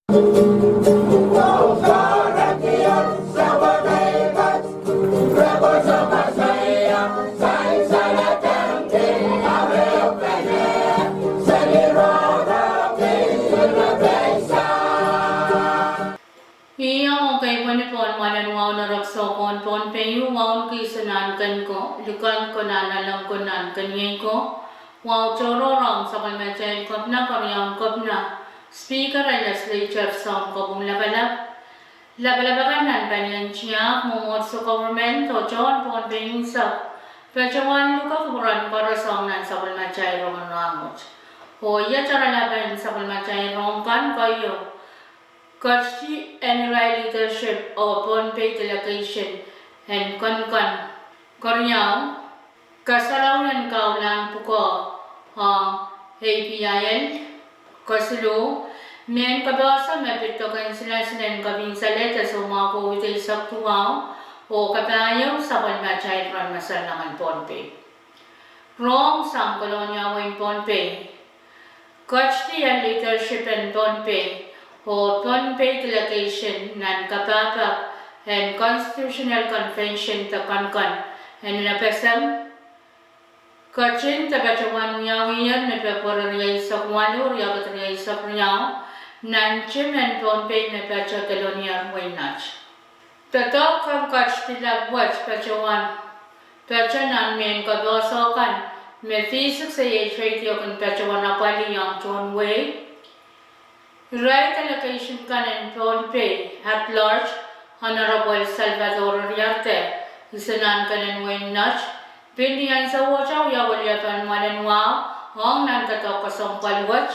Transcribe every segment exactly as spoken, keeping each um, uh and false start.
Ih ong ekei pwehn pwon mwoalen wahu en erek soukohn Pohnpei, wahu en kihsang nan ken ko, likan ko, nan aleng ko, nan keniei ko, wahu tohrohr ong sapwellimatail kepina, keriaun kepina, Speaker en Legislature, soun kopwung lapalap, lapalap akan nan palien tiahk, mwomwohdiso, government, oh tohn Pohnpei unsek, patohwan luke kupwuren koaros ong nan sapwellimatail rongen rahnwet. Oh iet oaralap en sapwellimatail rohng kan, keieu, ketidi en irail leadership oh Pohnpei delegation en Kongkong. Keriau, kasarawi en kaulahn pwukoa ong A P I L. Kesiluh, mehn kapehse me pid doken silasil en kepin salehda soumwahu COVID eisek duwau, oh kapahieu, sapwellimatail rongen masalnamengen Pohnpei. Rohng sang Kolonia wehin Pohnpei. Ketidi en leadership en Pohnpei oh Pohnpei delegation nan kapahpahk en Constitutional Convention de Kongkong en N F S M ketin de patohwan wiawiher ni Pwehpwehri rieisek waluh, riekid rieisek riau, nan tim en Pohnpei me patoh Kolonia wehin Nett. Doadoahk kan ketidilap wet patohwan patoh nan mehn kapehse kan me V six A H radio kin patohwan apwalih ong tohn wehi. Irail delegation kan en Pohnpei at large, Honorable Salvatore Riarte, Isenankenen wehin Nett, pil ni ansou wet wia weliepen mwoalen wahu ong nan doadoahk kesempwal wet.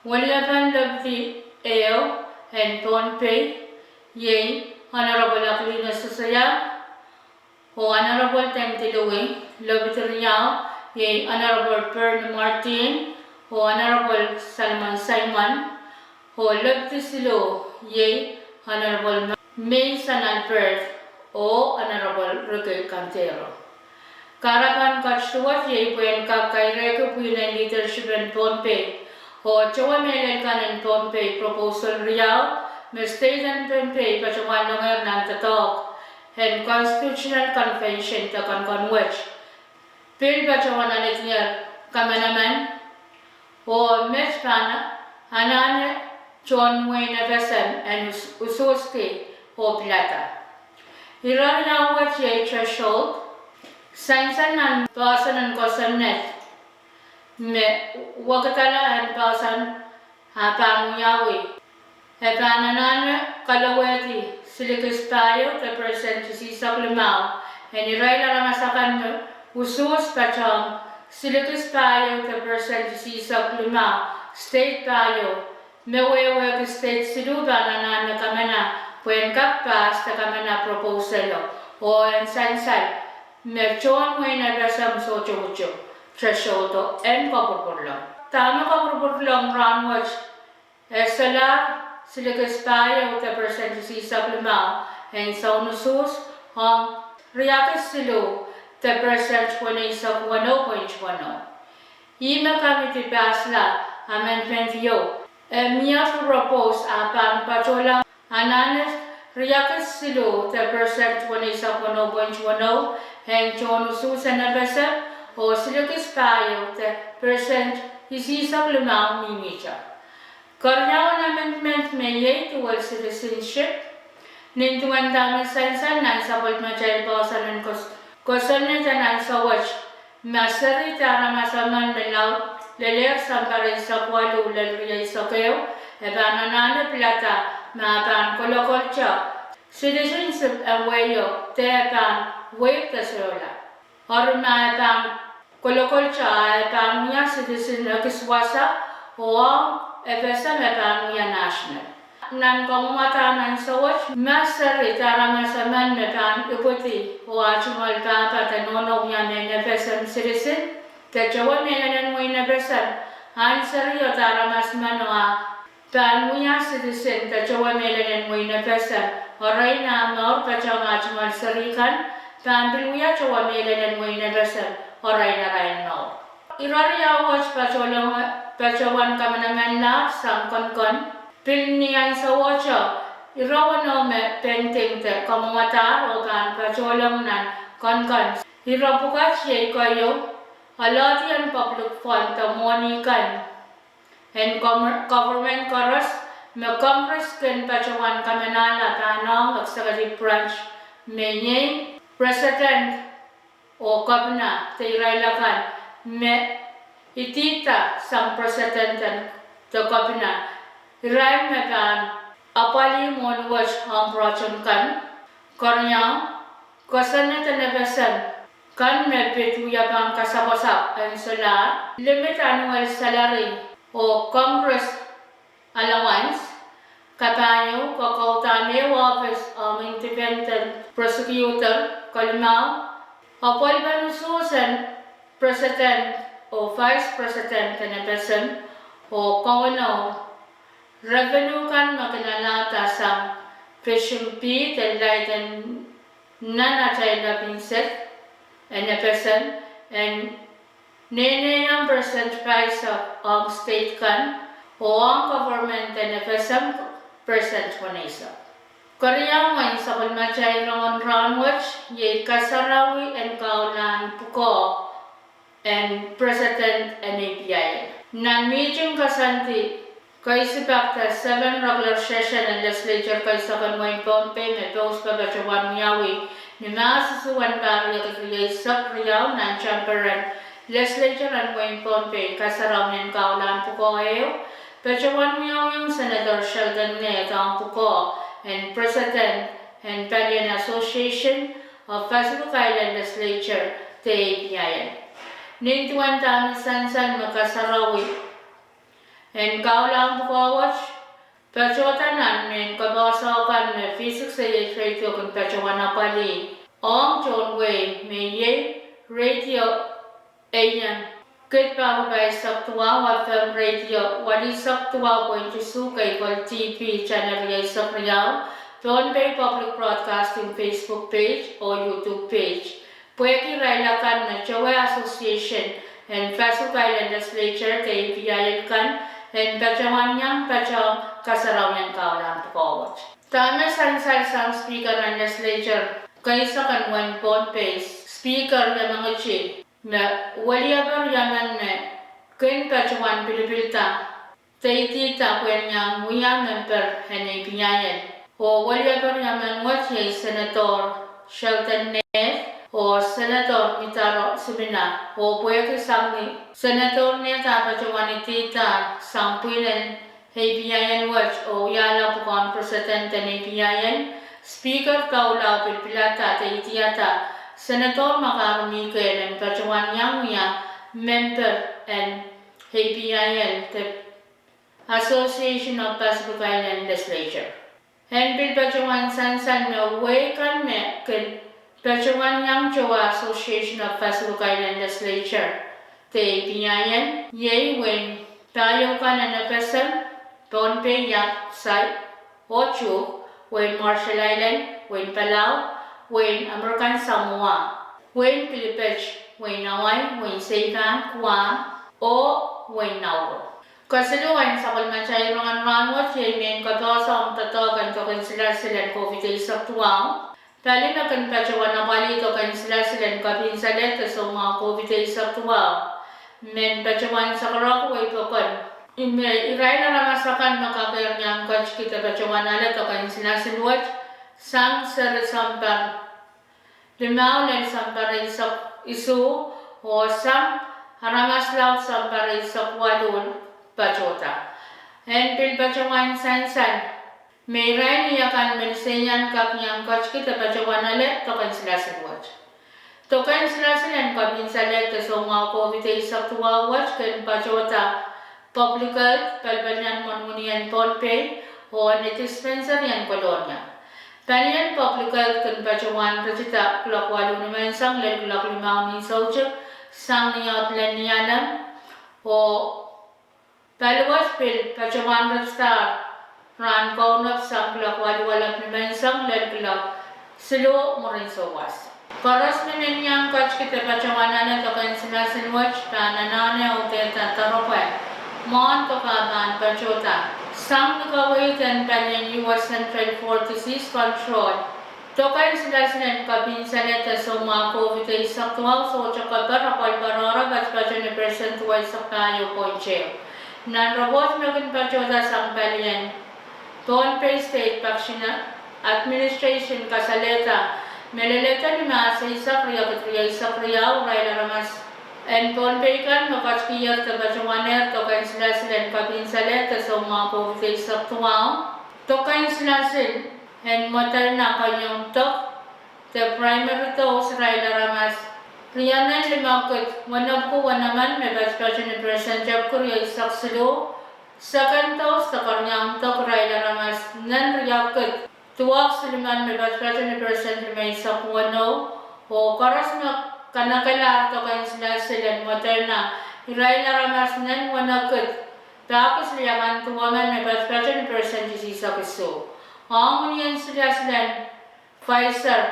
Weliepen Lepidi ehu en Pohnpei, iei Honorable Aquilina Susaya, oh Honorable Tendai Louie. Lepidi riau, iei Honorable Bernie Martin oh Honorable Salomon Simon, oh lepidi siluh, iei Honorable Mason Albert oh Honorable Ricky Kandero. Kahrepen ketidi wet iei pwehn kak kairehki pwihn en leadership en Pohnpei oh towe mehlel kan en Pohnpei proposal riau me state en Pohnpei patohwan longer nan doadoahk en Constitutional Convention de Kongkong wet. Pil patohwan aledier kamanaman oh met pahn anahne tohn wehin F S M en us- usuhski oh pilada. Ire riau wet iei threshold, sansal nan poahsoan en kosonned me wekidala en poahsoan ah pahn wiawi. E pahn anahne kalowehdi silikis pahieu de percent isihsek limau en irail aramas akan me usuhs patohwan silikis pahieu de percent isihsek limau, state pahieu, me wehwehki state siluh pahn anahne kamana pwehn kak pass de kamana proposalo, oh en sansal me tohn wehin F S M sohte utu threshold en kopwurpwurlong. Dahme kopwurpwurlong rahnwet e solahr silikis pahieu de percent isihsek limau en soun usuhs ong riekid siluh de percent weneisek weneu point weneu. Ihme committee passla amendment ieu, e mie propose ah pahn patohla anahne riekid siluh de percent weneisek weneu point weneu en tohn usuhs en F S M oh silikis pahieu de percent isihsek limau mihmihte. Keriaun amendment me iei dual citizenship. Nin duwen dahme sansal nan sapwellimatail poahsoan en kos- kosonned en ansou wet, ma seri de aramas emen me laud lel ehr sounpar eisek waluh lel rieisek ehu, e pahn anahne pilada ma pahn kolokolete citizenship en wehio de pahn wehi de sohla. Eri ma e pahn kolokolete, e pahn wia citizen ekis wasa, oh F S M e pahn wia national. Nan kamwadahn ansou wet, ma seri de aramas emen me pahn ipwidi oh ah tungoal pahpa de nohno wia mehn F S M citizen de towe mehlel en wehin F S M, ahn serio de aramas meno ah pahn wia citizen de towe mehlel en wehin F S M, erein ah mour patohwan ah tungoal seri kan pahn pil wia towe mehlel en wehin F S M, erein arail mour. Ire riau wet patohwan kamanamanla sang Kongkong, Pil ni ahnsowohte, ire weneu me pending de kamwomwadahr oh pahn patohlong nan konkon. Ire pwukat iei keieu, alohdien public fund de mwohni kan en government koaros me Congress kin patohwan kamanahla pahn ong executive branch me iei President oh Kepina de irail akan me idihda sang President de Kepina, irail me pahn apwalih mwohni wet ong project kan. Keriau, kosonned en FSM kan me pid wia pahn kasapwasapw en solahr, limit annual salary oh Congress allowance. Kapahieu, kokouda ehu ohpis ong independent prosecutor. Kelimau, apwalipen usuhs en President oh Vice President en FSM oh kawenehu revenue kan me kin alauda sang fishing fee de laid en nan atail lopin sed en FSM en nehnehiong percent pahisek ong state kan oh ong government en FSM percent weneisek. Keriau, en sapwellimatail rongen rahn wet iei kasarawi en kaulahn pwukoa en President en APIL. Nan mihting koasoandi keisipekda seven regular session en legislature keisek en wehin Pohnpei me pouspa patohwan wiawi ni Mahs isuh en pahr riekid rieisek riau nan chamber en legislature en wehin Pohnpei, kasarawien kaulahn pwukoa ehu patohwan wiawiong Senator Sheldon Neth ong pwukoa en President en palien Association of Pacific Island Legislature de APIL. Nin duwen dahme sansal me kasarawi en kaulahn pwukoa wet patohda nan mehn kapehse kan me V six A H radio kin patohwan apwalih ong tohn wehi me iei radio AM kid pahr pahisek duwau, FM radio walisek duwau point isuh, cable TV channel rieisek riau, Pohnpei Public Broadcasting Facebook page oh YouTube page, pwehki irail akan me towe Association en Pacific Island Legislature de APIL kan en patohwan iang patohng kasarawien kaulahn pwukoa wet. Dahme sansal sang Speaker en legislature keisek en wehin Pohnpei, Speaker Yemengeti, me welieper emen me kin patohwan pilipilda de idihda pwehn iang wia member en APIL, oh welieper emen wet iei Senator Sheldon Neth oh Senator Mitaro Simina, oh pwehki sang ni Senator Neth ah patohwan idihda sang pwihn en APIL wet oh wiahla pwukoahn President en APIL, Speaker Paula pil pilada de idihda Senator McCarthy Miguel en patohwan iang wia member en APIL de Association of Pacific Island Legislature. En pil patohwan sansal me wehi kan me kin patohwan iang towe Association of Pacific Island Legislature de APIL iei wehin pahieu kan en FSM, Pohnpei, Yap, Sai oh Chuuk, wehin Marshall Island, wehin Palau, wehin American Samoa, wehin Kilipeht, wehin Hawaii, wehin Seipan, Guam, oh wehin Nauru. Kesiluhwen sapwellimatail rongen rahn wet iei mehn kapehse ong doadoahk en doken silasil en COVID eisek duwau. Pali me kin patohwan apwalih doken silasil en kapinsalehd de soumwahu COVID eisek duwau men patohwan sakarokihwei pokon me irail aramas akan me kakehr iang ketiki de patohwan ale doken silasil wet sang seri sounpar limau lel sounpar eisek isuh, oh sang aramas laud sounpar eisek waluh patohda. En pil patohwan sansal me irail akan me liseian kak iang ketiki de patohwan ale doken silasil wet. Doken silasil en kapinsalehd de soumwahu COVID eisek duwau wet kin patohda Public Health, Palipalien Mwohni en Pohnpei, oh ni dispensary en Kolonia. Palien Public Health kin patohwan ritida kuloak waluh nimenseng lel kuloak limau ni soutik sang ni Oudlen Nialem, oh pali wet pil patohwan ritidahr rahn Kaunop sang kuloak waluh alap nimenseng lel kuloak siluh mwurin souwas. Koaros me men iang ketiki de patohwan ale doken silasil wet pahn anahne audehda doaropwe mwohn doke pahn patohda. Sang ni kaweid en palien U S Centers for Disease Control, dok en silasil en kapinsalehda soumwahu COVID eisek duwau sohte keper apwal pwarara patpato ni percent duweisek pahieu point ehu. Nan ripoht me kin patohda sang palien Pohnpei State Vaccine Administration kasalehda me leledo ni Mahs eisek, riekid rieisek riau, irail aramas en Pohnpei kan me ketikihong de patohwanehr dok en silasil en kapinsalehda soumwahu COVID eisek duwau. Dok en silasil en Moderna keieun dok de primary dose irail aramas rienen limekid wenepwiki wenemen me patpato ni percent epwiki rieisek siluh, second dose de keriaun dok irail aramas nen riekid duwehk silimen me patpato ni percent limeisek weneu, oh koaros me kanekelahr dok en silasil en Moderna irail aramas nen wenekid pahkis liakan duwemen me patpato ni percent isihsek isuh. Ong ni en silasil en Pfizer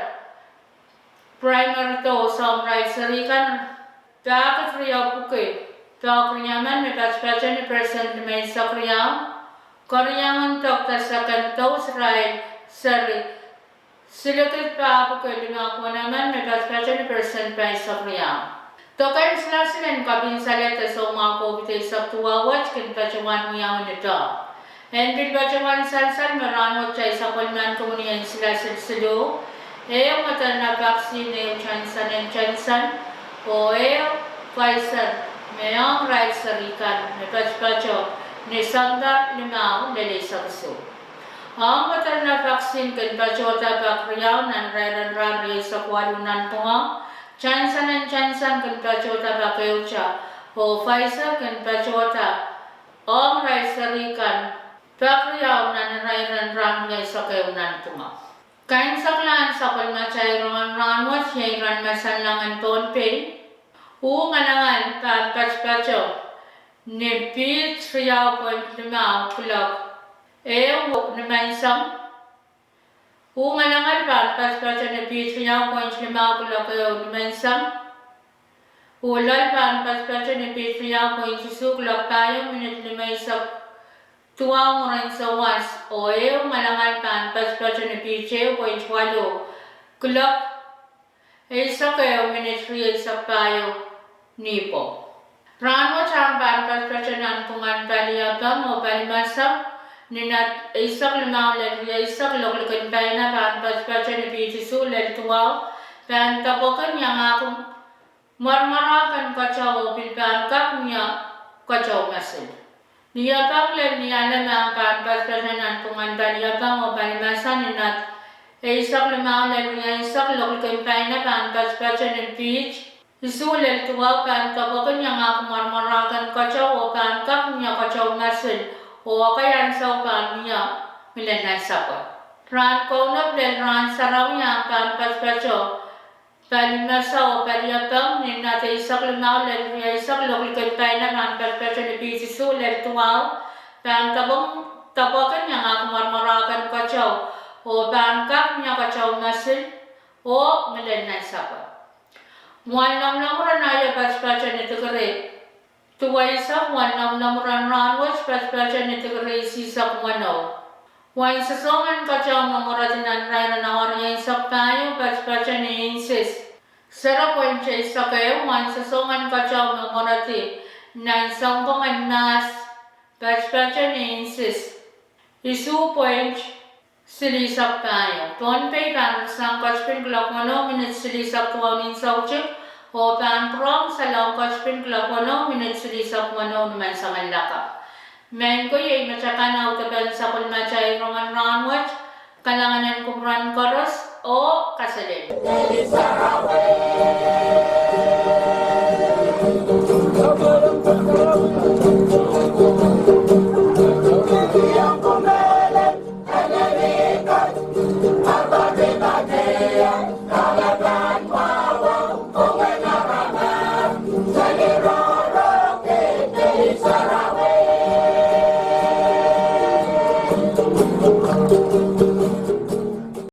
primary dose ong irail seri kan pahkis riepwiki pahk riemen me patpato ni percent limeisek riau, keriaun dok de second dose irail seri silikid pahpwiki limehk wenemen me patpato ni percent paisek riau. Dok en silasil en kapinsalehda soumwahu COVID eisek duwau wet kin patohwan wiawi ni doh. En pil patohwan sansal me rahnwet kitail sapwellimaniki ni en silasil siluh, ehu Moderna vaccine, ehu Johnson and Johnson, oh ehu Pfizer, me ong irail seri kan me patpato ni sounpar limau lel eisek isuh. Ong Moderna vaccine kin patohda pak riau nan irair en rahn rieisek waluh nanpwungo, Johnson and Johnson kin patohda pak ehute, oh Pfizer kin patohda ong irail seri kan pak riau nan irair en rahn rieisek ehu nanpwungo. Kaimwiseklahn sapwellimatail rongen rahnwet iei iren masanleng en Pohnpei, uh ngalangal pahn patopato ni piht riau point limau kuloak ehu nimenseng. Uh ngalangal pahn patopato ni piht riau point limau kuloak ehu nimenseng. Uh loal pahn patopato ni piht riau point isuh kuloak pahieu minit limeisek duwau mwurin souwas, oh ehu ngalangal pahn patopato ni piht ehu point waluh kuloak eisek ehu minit rieisek pahieu nihpwo. Rahnwet ahng pahn patopato nanpwungen paliepeng oh palimese ni nat eisek limau lel rieisek, loklikin paina pahn patopato ni piht isuh lel duwau, pahn depwekin iangahki mwarmwarahken keteu oh pil pahn kak mie keteu masil. Liepeng lel Nialem ahng pahn patopato nanpwungen paliepeng oh palimese ni nat eisek limau lel rieisek, loklikin paina pahn patopato ni piht isuh lel duwau, pahn depwekin iangahki mwarmwarahken keteu oh pahn kak mie keteu masil, oh ekei ansou pahn mie ngilen nansapwe. Rahn kaunop lel rahn sarawi ahng pahn patopato palimese oh paliepeng ni nat eisek limau lel rieisek, loklikin paina pahn patopato ni piht isuh lel duwau, pahn depwekin iangahki mwarmwarahken keteu oh pahn kak mie keteu masil oh ngilen nansapwe. Mwohn lomwlomwur en aio patopato ni dikiri duweisek, mwohn lomwlomwur en rahnwet patopato ni dikiri isihsek weneu. Wen sosohng en keteu me mweredi nan irair en awa rieisek pahieu patopato ni inches sero point eisek ehu, wen sosohng en keteu me mweredi nan sounpwong en mahs patopato ni inches isuh point silihsek pahieu. Pohnpei pahn risang ketipin kuloak weneu minit silihsek duwau ni soutik, oh pahn pwurehng salong ketipin kuloak weneu minit silihsek weneu ni menseng en lakapw. Maing ko, iei me takan audepen sapwellimatail rongen rahnwet. Kalahngan en kupwuren koaros oh kaselel.